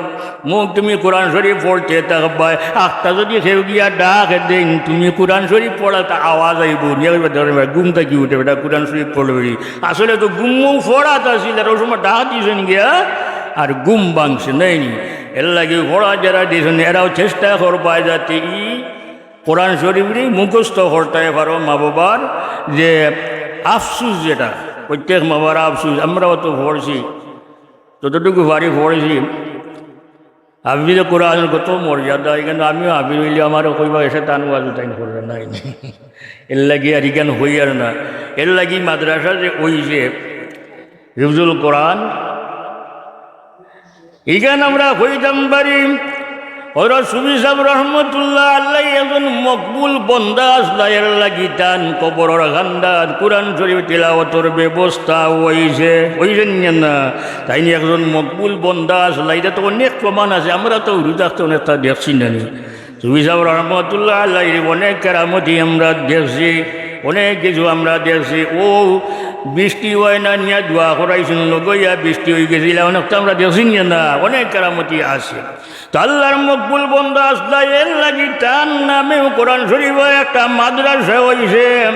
মুখ তুমি কোরআন শরীফ পড়তে থাকবায়। একটা যদি কেউ গিয়া ডাক দেইন, তুমি কোরআন শরীফ পড়াত আওয়াজ আইবো, নিয়া কইবা, "ধরো ভাই, ঘুম থাকি উঠে বেটা কোরআন শরীফ পড়বে।" আসলে তো ঘুম পড়াত আছিল, আর অউ সময় ডাক দিছইন গিয়া, আর ঘুম ভাঙছে, নায় নি? এরলাগি পড়া যারা দিছইন, এরাও চেষ্টা করবায় যাতে ই কোরআন শরীফরে মুখস্থ করতায় পারো। মা বাবার যে আফসুস, যেটা প্রত্যেক মা বাবার আফসুস, আমরাও তো পড়ছি, যতটুকু পারি পড়ছি। হাফিজে কোরআনর কত মর্যাদা, ইখান আমিও হাফিজ অইলে আমারে কইবা, "এ শয়তান ওয়াজ তাইন কররা নায় নি।" এরলাগি আর ইখান কইয়ার না। এরলাগি মাদ্রাসা যে অইছে হিফজুল কোরআন, ইখান আমরা কইতাম পারি, হযরত সুফি সাব রহমতুল্লাহ আলাইহি একজন মকবুল বন্দা আছলা, এরলাগি তান কবরর কান্দাত কোরআন শরীফ তিলাওয়াতর ব্যবস্থা অইছে, অইছে নি না? তাইন একজন মকবুল বন্দা আছলা, ইটা তো অনেক প্রমাণ আছে, আমরা তো হুরু থাকতে অনেকটা দেখছি নানি। সুফি সাব রহমতুল্লাহ আলাইহির অনেক কেরামতি আমরা দেখছি, অনেক কিছু আমরা দেখছি। অউ বৃষ্টি অয় না, নিয়া দোয়া করাইছইন, লগইয়া বৃষ্টি অইগেছিল, অনেকটা আমরা দেখছি নি না? অনেক কেরামতি আছে। তো আল্লার মকবুল বন্দা আছলা, এরলাগি তান নামেও কোরআন শরীফর একটা মাদ্রাসা অইছে।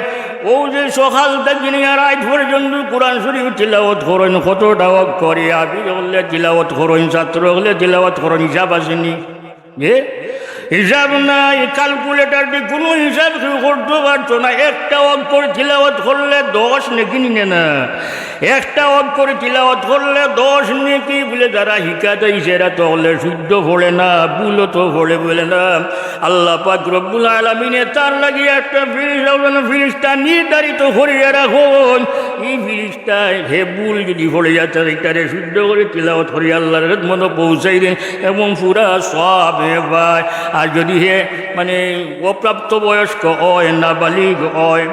অউ যে সকাল থাকি নিয়া রাইত পর্যন্ত কোরআন শরীফ তিলাওয়াত করইন, কতটা অক্ষর, হাফিজ অকলে তিলাওয়াত করইন, ছাত্র অকলে তিলাওয়াত করইন, হিসাব আছে নি? এ? হিসাব নাই, calculator দি কুনু হিসাব কেউ করতো পারতো না। একটা অক্ষর তিলাওয়াত করলে দশ নেকি নি না? একটা অক্ষর তিলাওয়াত করলে দশ নেকি বুলে যারা হিকাত আইছে, এরা তো অকলে শুদ্ধ পড়ে না, ভুলও তো পড়ে বুলে না। আল্লাহ পাক রব্বুল আলামিনে তার লাগি একটা ফিরিস্তা, ফিরিস্তা নির্ধারিত করিয়া রাখইন। ই ফিরিস্তায় হে ভুল যদি পড়ে যায়, তারে, তারে শুদ্ধ করি তিলাওয়াত করি আল্লার খেদমতো পৌঁছাই দেইন এবং পুরা সওয়াব হে পায়। আর যদি হে, মানে, অপ্রাপ্ত বয়স্ক অয়, নাবালিগ অয়,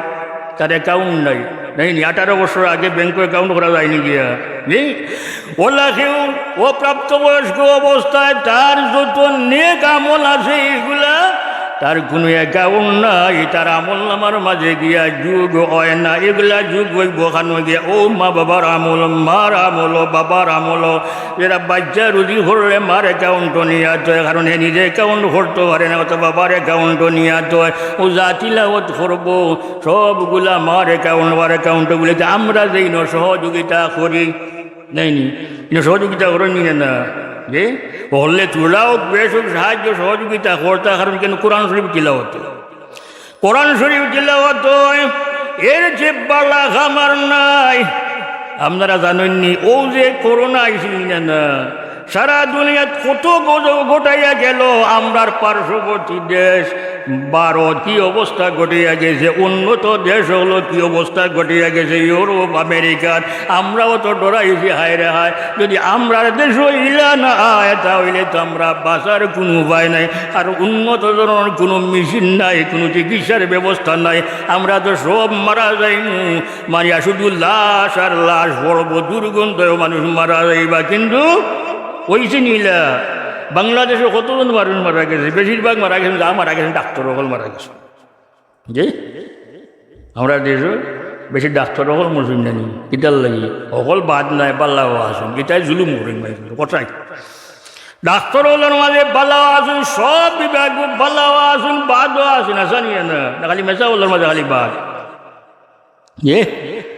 তার account নাই। নায় নি? আঠারো বছর আগে ব্যাংকো অ্যাকাউন্ট করা যায়নি গিয়া, জি? অলা কেউ অপ্রাপ্তবয়স্ক অবস্থায় তার যত নেক আমল আছে, ইগুলা তার কুনু অ্যাকাউন্ট নাই, তার আমল নামার মাঝে গিয়া যোগ অয় না। ইগুলা যোগ অইবো কানো গিয়া? অউ মা বাবার আমল, মার আমল, বাবার আমল। যেরা বাচ্চা রুজি করলে মার অ্যাকাউন্টো নিয়াত অয়, কারণ হে নিজে অ্যাকাউন্ট করতো পারে না, অথবা বাবার অ্যাকাউন্টো নিয়াত অয়। অউ যা তিলাওয়াত করবো, সবগুলা মার অ্যাকাউন্ট, বাবার অ্যাকাউন্টো। বুলে তে আমরা যেইন সহযোগিতা করি, নায় নি? ইনো সহযোগিতা করইন নি না? যে অকলে থুড়া অউক, বেশ অউক, সাহায্য সহযোগিতা করতা, কারণ কেনে? কোরআন শরীফ তিলাওয়াত, কোরআন শরীফ তিলাওয়াত অয়, এর চেয়ে বালা কাম আর নাই। আপনারা জানইন নি, অউ যে করোনা আইছিল নি না, সারা দুনিয়াত কত গজব ঘটাইয়া গেল। আমরার পার্শ্ববর্তী দেশ ভারত কি অবস্থা ঘটাইয়া গেছে, উন্নত দেশ অকলো কি অবস্থা ঘটাইয়া গেছে, ইউরোপ, আমেরিকাত। আমরাও তো ডরাইছি, হায় রে হায়, যদি আমরার দেশো ইলা না অয়, তা অইলে তো আমরা বাঁচার কুনু উপায় নাই। আর উন্নত ধরনর কুনু মেশিন নাই, কুনু চিকিৎসার ব্যবস্থা নাই, আমরা তো সব মারা যাইমু। মারিয়া শুধু লাশ আর লাশ পড়বো, দুর্গন্ধেও মানুষ মারা যাইবা। কিন্তু অইছে নি ইলা? বাংলাদেশো কতজন মানুষ মারা গেছে? বেশিরভাগ মারা গেছে, যা মারা গেছে ডাক্তার অকল মারা গেছে। জি, আমরার দেশো বেশি ডাক্তার অকল মরছইন না নি? কিতার লাগি? অকল বাদ নাই, বালাও আছইন। ইতায় জুলুম করইন ভাই, কথাই। ডাক্তার অকলর মাঝে বালাও আছইন, সব বিভাগ বালাও আছইন, বাদও আছইন, আছইন নি না? না খালি মেসাব অকলর মাঝে খালি বাদ? এ,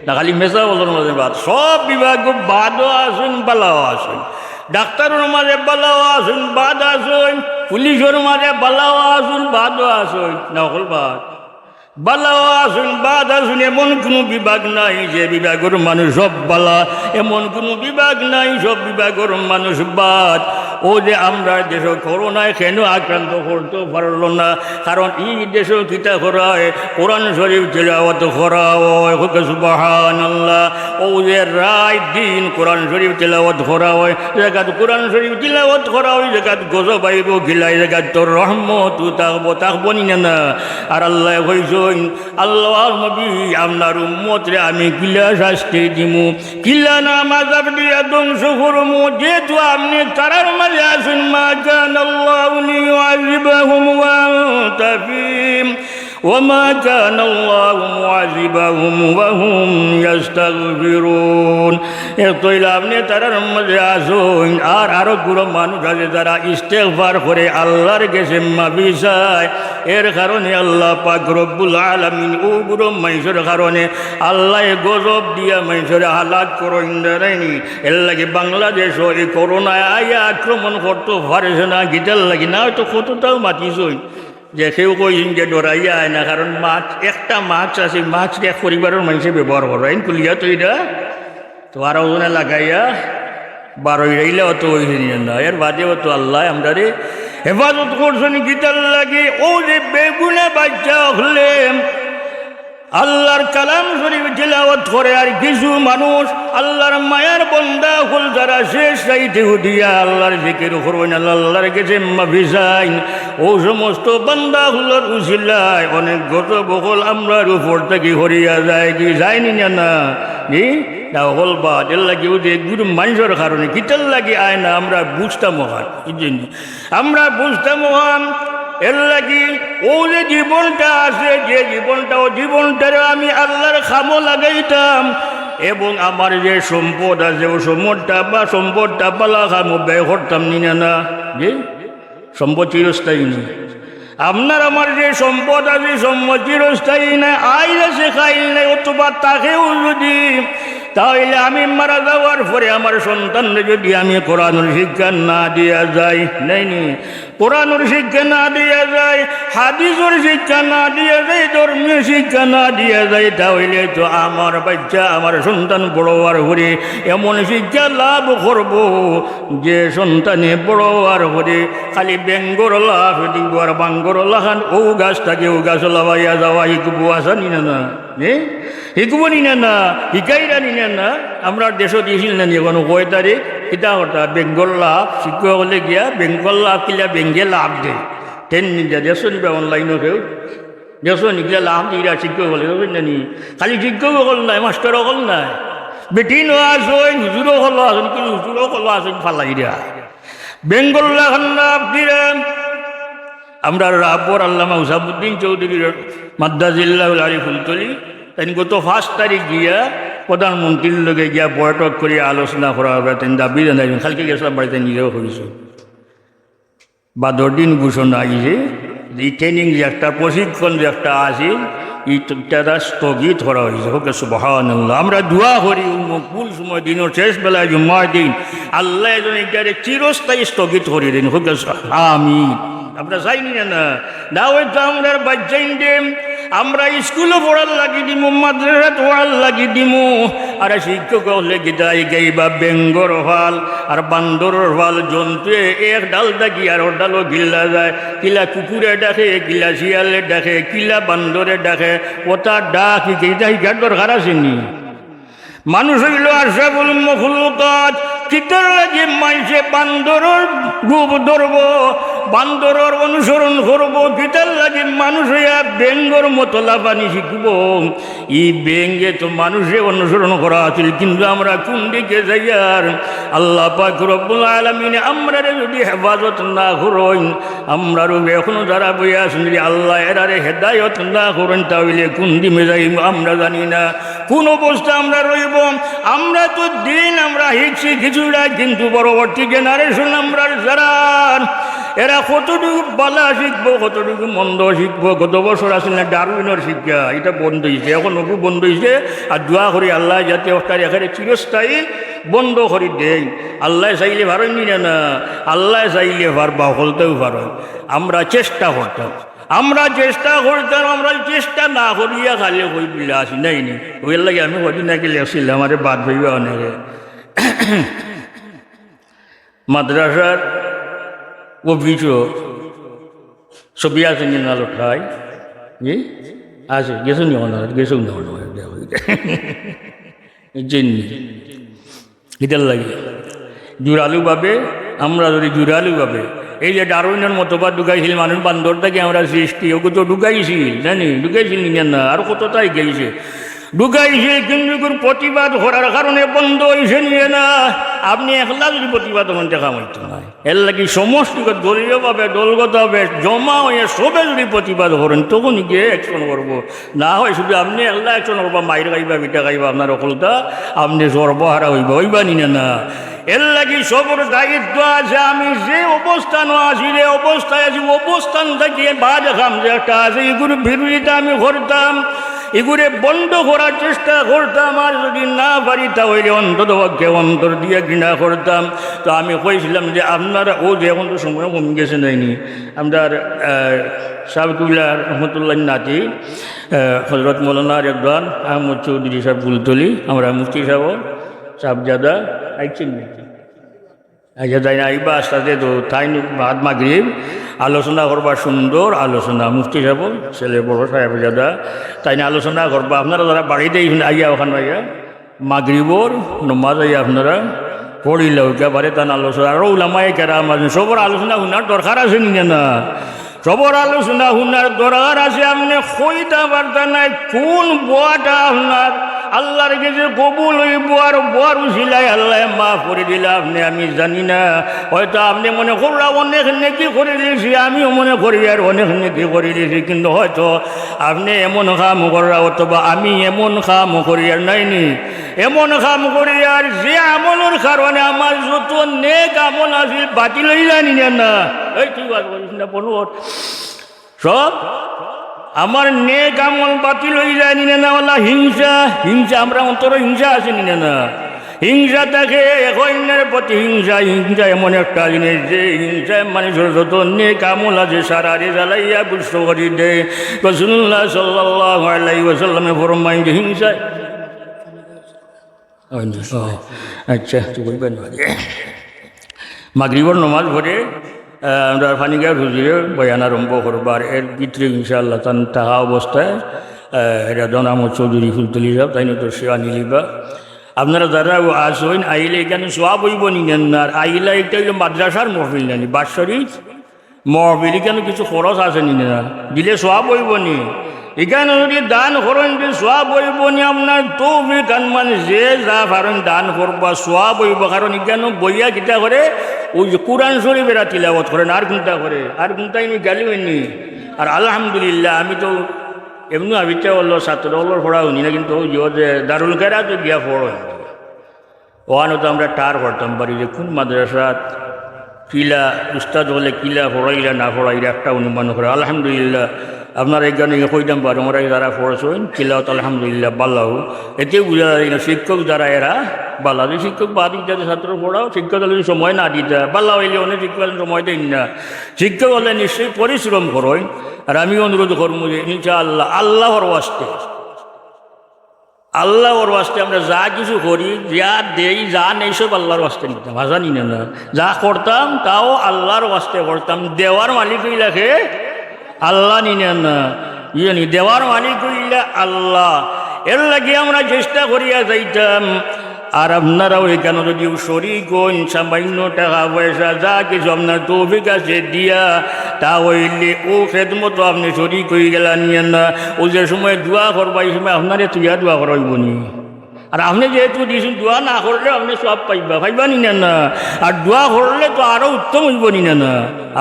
না খালি মেসাব অকলর মাঝে বাদ, সব বিভাগ বাদও আছইন, বালাও আছইন। ডাক্তারর মাঝে বালাও আছইন, বাদ আছইন, পুলিশর মাঝে বালাও আছইন, বাদও আছইন, না অকল বাদ? বালাও আছইন, বাদ আছইন, এমন কুনু বিভাগ নাই যে বিভাগর মানুষ সব বালা, এমন কুনু বিভাগ নাই সব বিভাগর মানুষ বাদ। অউ যে আমরার দেশো করোনায় কেনে আক্রান্ত করতো পারলো না, কারণ ই দেশো কিতা করা অয়? কোরআন শরীফ তিলাওয়াত করা অয়। কউক্কা সুবহানাল্লাহ। অউ যে রাইত দিন কোরআন শরীফ তিলাওয়াত করা অয়, জাগাত কোরআন শরীফ তিলাওয়াত করা অয়, জাগাত গজব আইবো, গিলাই জাগাত তো রহমত থাকবো, থাকবো নি না? আর আল্লায় কইছইন, আল্লার নবী, আপনার উম্মতরে আমি কিলা শাস্তি দিমু, কিলা নাম আযাব দিয়া ধ্বংস করমু, যেহেতু আপনে তারার মাঝে আছইন। ما كان الله ليعذبهم وأنت فيهم وما كان الله معذبهم وهم يستغفرون। এক তো অইলা আপনে তারার মাঝে আছইন, আর আরো গুরু মানুষ আছে যারা ইস্তেগফার করে, আল্লার গেছে মাফি চায়। এর কারণে আল্লাহ পাক রব্বুল আলামিন অউ গুরু মানষর কারণে আল্লায় গজব দিয়া মানষরে হালাক করইন, ডরাইনি। এর লাগি বাংলাদেশো ই করোনায় আইয়া আক্রমণ করতো পারছে না, কিতার লাগি না, অয়তো কততাও মাতিছইন। যে কেউ কইছইন যে ডরাইয়া আয় না, কারণ মাস্ক, একটা মাস্ক আছে, মাস্ক এক পরিবারর মানষে ব্যবহার করইন, খুলিয়া তো ইটা তো আরো ওজনে লাগাইয়া বারইরা, ইলাও তো অইছে নি না। এর বাদেও তো আল্লায় আমরারে হেফাজত করছইন। কিতার লাগি? অউ যে বেগুনা বাইচ্চা অকলে আল্লার কালাম শরীফ তিলাওয়াত করে, আর কিছু মানুষ আল্লার মায়ার বান্দা অকল যারা শেষ রাইতে উঠিয়া আল্লার জিকির করইন, আল্লার গেছে মাফি চাইন, অউ সমস্ত বান্দা অকলর উসিলায় অনেক গজব অকল আমরার উপর থাকি হরিয়া যায়। কি যায়নি না? না? জি? না, অকল বাদ। এর লাগি অউ যে গুরু মানষর কারণে, কিতার লাগি আয় না, আমরা বুঝতাম অখান, বুঝছইন নি? আমরা বুঝতাম অখান। এর লাগি অউ যে জীবনটা আছে, যে জীবনটা, অউ জীবনটারে আমি আল্লার কামো লাগাইতাম, এবং আমার যে সম্পদ আছে, অউ সম্পদটা বা সম্পদটা বালা কামো ব্যয় করতাম নি না? না? জি? সম্পদ চিরস্থায়ী নি। আপনার আমার যে সম্পদ আছে, সম্পদ চিরস্থায়ী নায়, আইজ আছে কাইল নাই, অথবা থাকেও যদি, তা অইলে আমি মারা যাওয়ার পরে আমার সন্তানরে যদি আমি কোরআনর শিক্ষা না দিয়া যাই, নায় নি? কোরআনর শিক্ষা না দিয়া যাই, হাদিসর শিক্ষা না দিয়া যাই, ধর্মীয় শিক্ষা না দিয়া যাই, তা অইলে তো আমার বাইচ্চা, আমার সন্তান বড় অওয়ার পরে এমন শিক্ষা লাভ করবো, যে সন্তানে বড় অওয়ার পরে খালি বেঙ্গর লাফ দিবো আর বাঙ্গর লাখান, অউ গাছ থাকি অউ গাছো লাফাইয়া যাওয়া হিকবো, আছইন নি না? না? এ? হিকবো নি না? না? হিকাইরা নি না? না? আমরার দেশো দিছিল না নি, অখন কয় তারিখ? কিতা করতা? বেঙ্গর লাফ, শিক্ষক অকলে গিয়া বেঙ্গর লাফ কিলা বেঙ্গে লাফ দেয়। ট্রেন নিন্দা দেখছইন নি বা অনলাইনো কেউ? দেখছো নি, কিলা লাফ দিরা শিক্ষক অকলে, দেখছো নি? খালি শিক্ষক অকল নায়, মাস্টার অকল নায়, বেটিনও আছইন, হুজুর অকলও আছইন, কিন্তু হুজুর অকলও আছইন ফালাইরা। বেঙ্গল লাখান লাফ দিরা। আমরার রাবর আল্লামা হুসাবুদ্দিন চৌধুরী মাদ্দাজিল্লাহুল আলী ফুলতলি, তাইন গত পাঁচ তারিখ গিয়া প্রধানমন্ত্রীর লগে গিয়া বৈঠক করিয়া আলোচনা করার ব্যাপারে তাইন দাবি জানাইছইন। কালকে গেছিলাম বাড়িত, নিজেও কইছইন। বাদর দিন ঘোষণা আইছে যে ই training যে একটা, প্রশিক্ষণ যে একটা আছিল, ইটা স্থগিত করা অইছে। কউক্কা সুবহানাল্লাহ। আমরা দোয়া করি, অউ মকবুল সময় দিনর শেষ বেলায় জুম্মার দিন, আল্লায় যেন ইটারে চিরস্থায়ী স্থগিত করি দেইন। কউক্কা আমিন। আমরা চাইনি না, না? না অইতো আমরার বাচ্চাইনরে আমরা স্কুলো পড়ার লাগি দিমু, মাদ্রাসাত পড়ার লাগি দিমু, আর শিক্ষক অকলে কিতা শিখাইবা? বেঙ্গর ফাল আর বান্দরর ফাল, জন্তুয়ে এক ডাল থাকি আরক ডালো গিল্লা যায়, কিলা কুকুরে ডাকে, কিলা শিয়ালে ডাকে, কিলা বান্দরে ডাকে, অতা ডাক শিখাইতা, শিখার দরকার আছে নি? মানুষ অইলো আশরাফুল মখলুকাত, কিতার লাগি মানষে বান্দরর রূপ ধরবো, বান্দরর অনুসরণ করবো? কিতার লাগি মানুষ অইয়া বেঙ্গর মতো লাফানি শিখবো? ই বেঙ্গে তো মানষে অনুসরণ করা আছিল, কিন্তু আমরা কুন দিকে যাইয়ার? আল্লাহ পাক রব্বুল আলামিনে আমরারে যুদি হেফাজত না করইন, আমরার উপরে অখনো যারা বইয়া আছইন, যুদি আল্লায় এরারে হেদায়ত না করইন, তা অইলে কুন দিকে যাইমু আমরা জানি না, কুন অবস্থা আমরা রইবো। আমরা তো দিন আমরা শিখছি কিছুটা, কিন্তু পরবর্তী generation আমরার যারা, এরা কতটুকু বালা শিখবো, কতটুকু মন্দ শিখবো। গত বছর আছিল না ডারউইনর শিক্ষা, ইটা বন্ধ অইছে, অখন অগু বন্ধ অইছে। আর দোয়া করি আল্লায় যাতে অটারে একেবারে চিরস্থায়ী বন্ধ করি দেইন। আল্লায় চাইলে পারইন নি না? না, আল্লায় চাইলে পারবা, হকলতাউ পারইন। আমরা চেষ্টা করতাম, আমরা চেষ্টা করতাম, আমরা চেষ্টা না করিয়া খালি কই বিলা আছি নাই নি। অইর লাগি আমি কয়দিন আগে লেখছিলাম, আমারে বাদ পাইবা অনেকে। মাদ্রাসার অফিসো ছবি আছে নি না লটকাই? জি? আছে, গেছো নি অনার? গেছো নি অনার? বুঝছইন নি? ইটার লাগি জোরালো ভাবে, আমরা যুদি জোরালো ভাবে, এই যে ডারউইনর মতবাদ ঢুকাইছিল, মানুষ বান্দর থাকি আমরা সৃষ্টি, অগু তো ঢুকাইছিল, জানি, ঢুকাইছিল নি না? আর কততাই গেছে, ঢুকাইছিল, কিন্তু এগুর প্রতিবাদ করার কারণে বন্ধ অইছে নি না? আপনে একলা যুদি প্রতিবাদ করইন, তে কাম অইতো নায়। এর লাগি সমষ্টিগত, দলীয়ভাবে, দলগতভাবে জমা অইয়া সবে যুদি প্রতিবাদ করইন, তখন গিয়া action করবো। না অয় শুধু আপনে একলা action করবা, মাইর খাইবা, পিটা খাইবা, আপনার হকলতা আপনে সর্বহারা অইবা, অইবা নি না? না, এর লাগি সবর দায়িত্ব আছে। আমি যে অবস্থানো আছি, যে অবস্থায় আছি, অবস্থান থাকি বাদ কাম যে একটা আছে, ইগুর বিরোধিতা আমি করতাম, ইগুরে বন্ধ করার চেষ্টা করতাম। আর যুদি না পারি, তা অইলে অন্তত পক্ষে অন্তর দিয়া ঘৃণা করতাম। তো আমি কইছিলাম যে আপনারা, অউ যে অখন তো সময় কমি গেছে নায়নি, আমরার, আহ, সাব কিবলা রহমতুল্লাহর নাতি, আহ, হযরত মৌলানা রেদওয়ান আহমদ চৌধুরী সাব ফুলতলি, আমরার মুফতি সাব, সাবজাদা আইছইন নাকি? আচ্ছা, তাইন আইবা আস্তে আস্তে। তো তাইন বাদ মাগরিব আলোচনা করবা, সুন্দর আলোচনা। মুফতি সাব, ছেলে বড় সাহেবজাদা, তাইন আলোচনা করবা। আপনারা যারা বাড়িত আইছইন, আইয়া অখানো আইয়া মাগরিবর নমাজ আইয়া আপনারা পড়িলাউক্কা, বারে তান আলোচনা। আরো উলামায়ে কেরাম আছইন, সবর আলোচনা হুনার দরকার আছে নি না? সবর আলোচনা হুনার দরকার আছে। আপনে কইতা পারতা নায় কুন দোয়াটা আপনার আল্লার গেছে কবুল অইবো, আর দোয়ার উসিলায় আল্লায় মাফ করি দিলা আপনে, আমি জানি না। হয়তো আপনে মনে কররা অনেক নেকি করিলিছি, আমিও মনে করি আর অনেক নেকি করিলিছি, কিন্তু হয়তো আপনে এমন কাম কররা অথবা আমি এমন কাম করিয়ার, নায়নি, এমন কাম করিয়ার যে আমলর কারণে আমার যত নেক আমল আছিল বাতিল অইযায় নি না? এই তুই বাদ করিস না, বলুন। সব আমার নেক আমল বাতিল অইযায় নি না? অলা হিংসা, হিংসা, আমরার অন্তরো হিংসা আছে নি না? হিংসা থাকে, অন্যর প্রতি হিংসা। হিংসা এমন একটা জিনিস, যে হিংসায় মানষর যত নেক আমল আছে সারারে জ্বালাইয়া ভস্ম করি দেয়। রাসূলুল্লাহ সাল্লাল্লাহু আলাইহি ওয়াসাল্লামে ফরমাইন যে হিংসায়, ও, আচ্ছা, তো বলবেন। মাগরিবর নমাজ পড়ে, আহ, আমরার পানিগাঁওর হুজুরে বয়ান আরম্ভ করবার, এর ভিতরে ইনশাআল্লাহ তান থাকা অবস্থায়, আহ, রেদওয়ান আহমদ চৌধুরী ফুলতলি সাব, তাইন তো সেবা নিলিবা। আপনারা যারা আছইন, আইলে ইখানো সওয়াব অইবো নি না? আর আইলা, ইটা অইলো মাদ্রাসার মহফিল নানি, বাৎসরিক মহফিল ইখানো কিছু খরচ আছে নি না? দিলে সওয়াব অইবো নি? ইখানো যুদি দান করইন, যুদি সওয়াব অইবো নি? আপনার তৌফিক আনমান যে যা পারইন দান করবা, সওয়াব অইবো। কারণ ইখানো বইয়া কিতা করে? ওই যে কোরআন শরীফ এরা তিলাওয়াত করেন, আর কুনটা করে? আর কুনটা ইনি গালি অইনি? আর আলহামদুলিল্লাহ, আমি তো এমনি হাবিতে অকলর ছাত্র অকলর পড়া হুনি না, কিন্তু ওই যে, ওই যে দারুল কেরাত গিয়া পড়ইন। ওখানো তো আমরা টার করতাম পারি যে কুন মাদ্রাসাত কিলা, উস্তাদ অকলে কিলা পড়াইরা না পড়াইরা একটা অনুমান করে। আলহামদুলিল্লাহ, আপনারা ইখানো ইয়ে কইতাম পারি, আমরা যারা পড়ছইন, তিলাওয়াত আলহামদুলিল্লাহ, বালাউ। এতেউ বুঝা যায় না শিক্ষক যারা এরা বালা, যে শিক্ষক বাদ দিতে ছাত্র পড়াও, শিক্ষক যদি সময় না দিতা, বালা অইলে অনেক শিক্ষক সময় দেইন না। শিক্ষক অকলে নিশ্চয়ই পরিশ্রম করইন। আর আমি অনুরোধ করমু যে ইনশাআল্লাহ, আল্লাহর ওয়াস্তে, আল্লাহর ওয়াস্তে আমরা যা কিছু করি, যা দেই, যা নেই, সব আল্লাহর ওয়াস্তে নিতাম, হাছা নি না? যা করতাম, তাও আল্লাহর ওয়াস্তে করতাম। দেওয়ার মালিক অইলা কে? আল্লাহ নি না? ইয়ে নি, দেওয়ার মালিক অইলা আল্লাহ। এর লাগি আমরা চেষ্টা করিয়া যাইতাম। আর আপনারাও ইখানো যুদি শরিক অইন, সামান্য টাকা পয়সা যা কিছু আপনার তৌফিক আছে দিয়া, তা অইলে ও খেদমতো আপনে শরিক অই গেলা নি না? ও যে সময় দোয়া করবা, এই সময় আপনারে থুইয়া দোয়া করা অইবো নি? আর আপনে যেহেতু দিছইন, দোয়া না করলে আপনে সওয়াব পাইবা, পাইবা নি না? আর দোয়া করলে তো আরো উত্তম অইবো নি না?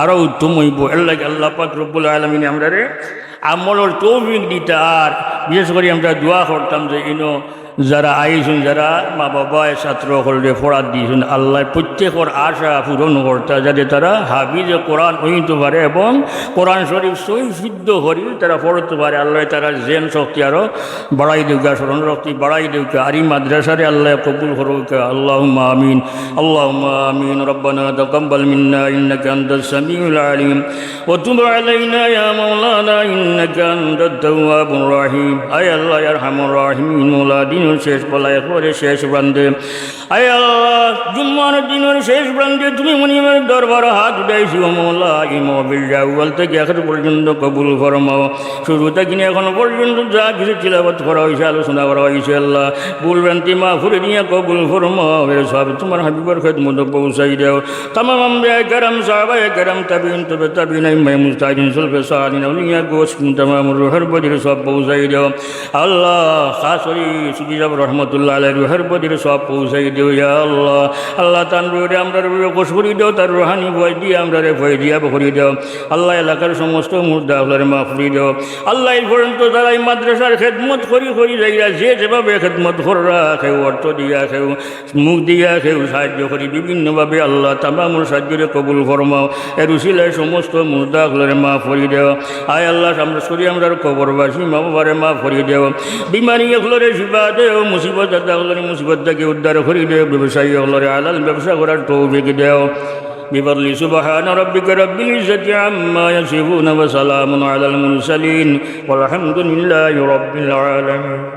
আরো উত্তম অইবো। এর লাগি আল্লাহ পাক রব্বুল আলামিন আমরারে আমলর তৌফিক দিতা। আর বিশেষ করি আমরা দোয়া করতাম যে ইনো যারা আইছইন, যারা মা বাবায় ছাত্র অকলরে পড়া দিছইন, আল্লায় প্রত্যেকর আশা পূরণ করতা, যাতে তারা হাফিজে কোরআন অইতো পারে এবং কোরআন শরিফ সহি শুদ্ধ করি তারা পড়তো পারে। আল্লায় তারার জেন শক্তি আরো বাড়াই দেউক্কা, স্মরণ শক্তি বাড়াই দেউক্কা। আর ই মাদ্রাসারে আল্লায় কবুল করউক্কা। আল্লাহুম্মা আমিন, আল্লাহুম্মা আমিন। ربنا تقبل منا إنك أنت السميع العليم وتب علينا يا مولانا إنك أنت التواب الرحيم। আয় আল্লাহ, ইয়া আরহামার রাহিমিন, মওলা, দিনর শেষ বেলা, একবারে শেষ প্রান্তে, আয় আল্লাহ, জুম্মার দিনর শেষ প্রান্তে তুমি মনিবের দরবারো হাত উঠাইছি, ও মওলা, ই মহফিলটা আউয়াল থাকি আখের পর্যন্ত কবুল ফরমাও। শুরু থাকি নিয়া এখন পর্যন্ত যা কিছু তিলাওয়াত করা অইছে, আলোচনা করা অইছে, আল্লাহ, ভুল ভ্রান্তি মাফ করি দিয়া কবুল ফরমাও। এর সওয়াব তুমার হাবিবর খেদমতো পৌঁছাই দেও। তামাম আম্বিয়ায়ে কেরাম, সাহাবায়ে কেরাম, তাবিঈন, তবে তাবিঈন, আইম্মায়ে মুজতাহিদিন, সলফে সালিহিন, আউলিয়া, গউস, তামাম রুহের বদির সওয়াব পৌঁছাই দেও। আল্লাহ, খাস করি সুফি সাব রহমতুল্লাহ আলাইহির রুহের বদির সওয়াব পৌঁছাই দেও, ইয়া আল্লাহ। আল্লাহ, তান রুহরে আমরার উপরে খুশ করি দেও, তার রুহানি ফয়েজ দিয়া আমরারে ফয়েজিয়াব করি দেও। আল্লাহ, এলাকার সমস্ত মুর্দা অকলরে মাফ করি দেও। আল্লাহ, এই পর্যন্ত যারা এই মাদ্রাসার খেদমত করি করি যাইরা, যে যেভাবে খেদমত কররা, কেউ অর্থ দিয়া, কেউ মুখ দিয়া, কেউ সাহায্য করি বিভিন্নভাবে, আল্লাহ, তামামর সাহায্যরে কবুল ফরমাও। এর উসিলায় সমস্ত মুর্দা অকলরে মাফ করি দেও। আয় আল্লাহ, আমরা করি আমরার কবরবাসী মা বাবারে মাফ করি দেও। বিমারি অকলরে শিফা দেও, মুসিবত দাতা অকলরে মুসিবত থাকি উদ্ধার করি দেও, ব্যবসায়ী অকলরে হালাল ব্যবসা করার তৌফিক দেও। بفضل سبحان ربك رب العزة عما يصفون وسلام على المرسلين والحمد لله رب العالمين।